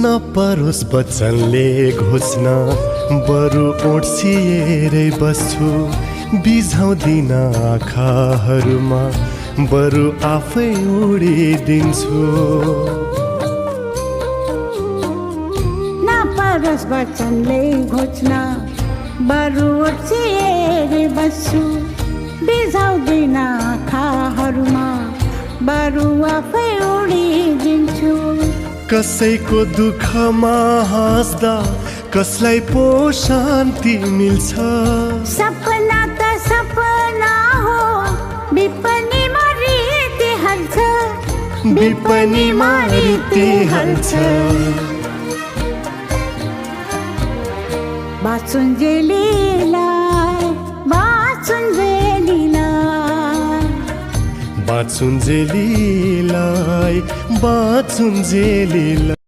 नपरोस् वचनले घोच्न बरु ओड्सिएरै बस्छु बिझाउँदिन आँखाहरूमा बरु आफै उडिदिन्छु नपरोस् वचनले घोच्न बरु ओड्सिएरै बस्छु बिझाउँदिन आँखाहरूमा बरु आफै उडिदिन्छु कसैको दुःखमा हाँस्दा कसलाई पो शान्ति मिल्छ सपना त सपना हो विपनीमा रित्तिहाल्छ विपनीमा रित्तिहाल्छ बाँचुन्जेलीलाई बाँचुन्जेलीलाई